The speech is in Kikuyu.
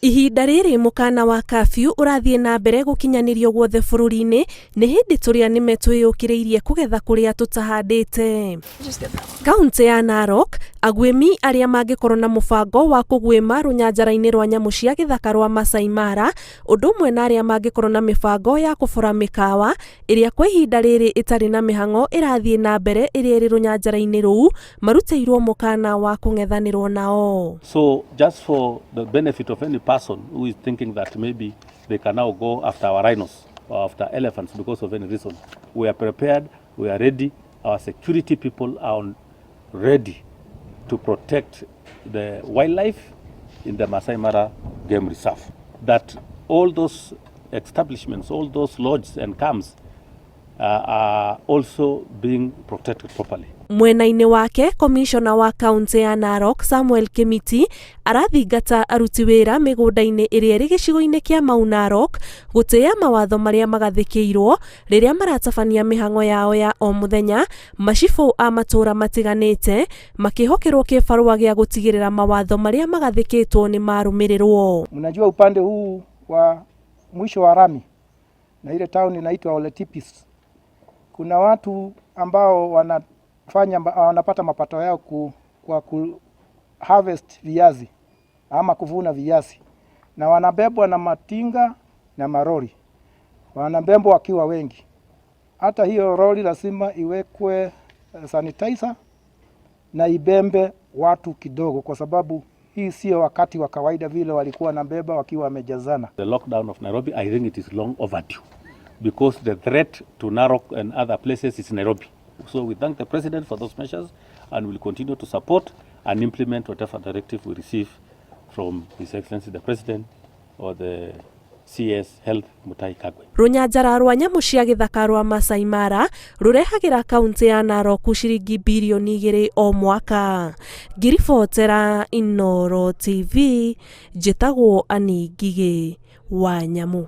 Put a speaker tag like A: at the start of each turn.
A: Ihinda rĩrĩ mũkana wa curfew ũrathiĩ na mbere gũkinyanĩrio guothe bũrũri-inĩ, nĩ hĩndĩ tũrĩa nĩme twĩyũkĩrĩirie kũgetha kũrĩa tũtahandĩte. Kauntĩ ya Narok, aguĩmi arĩa mangĩkorwo na mũbango wa kũguĩma rũnyanjara-inĩ rwa nyamũ cia gĩthaka rwa Masai Mara, ũndũ ũmwe na arĩa mangĩkorwo na mĩbango ya kũbora mĩkawa ĩrĩa kwa ihinda rĩrĩ ĩtarĩ na mĩhang'o ĩrathiĩ na mbere ĩrĩa ĩrĩ rũnyanjara-inĩ rũu, marutĩirwo mũkana wa kũng'ethanĩrwo nao.
B: So just for the benefit of any person who is thinking that maybe they can now go after our rhinos or after elephants because of any reason, we are prepared, we are ready, our security people are ready to protect the wildlife in the Masai Mara Game Reserve. That all those establishments, all those lodges and camps are also being protected properly.
A: Mwena-inĩ wake, komishona wa kaunti ya Narok Samuel Kimiti arathingata aruti wĩra mĩgũnda-inĩ ĩrĩa ĩrĩ gĩcigo-inĩ kĩa Mau Narok gũtĩĩa mawatho marĩa magathĩkĩirwo rĩrĩa maratabania mĩhang'o yao ya o mũthenya. Macibũ a matũũra matiganĩte makĩhokerwo kĩbarũa gĩa gũtigĩrĩra mawatho marĩa magathĩkĩtwo nĩ marũmĩrĩrwo.
C: Mnajua upande huu wa mwisho wa rami na ile town inaitwa Oletipis, kuna watu ambao wanafanya wanapata mapato yao kwa ku harvest viazi ama kuvuna viazi, na wanabebwa na matinga na marori, wanabebwa wakiwa wengi. Hata hiyo lori lazima iwekwe sanitizer na ibebe watu kidogo, kwa sababu hii sio wakati wa kawaida vile walikuwa wanabeba wakiwa wamejazana.
B: The lockdown of Nairobi, I think it is long overdue because the threat to Narok and other places is Nairobi. So we thank the president for those measures and will continue to support and implement whatever directive we receive from His Excellency the President or the CS Health Mutahi Kagwe.
A: Rũnyanjara rwa nyamũ cia gĩthaka rwa Masai Mara rũrehagĩra kaunti ya Narok ciringi birioni 2 o mwaka. Ngiribotera Inooro TV, njĩtagwo Annie Ngigĩ wa Nyamũ.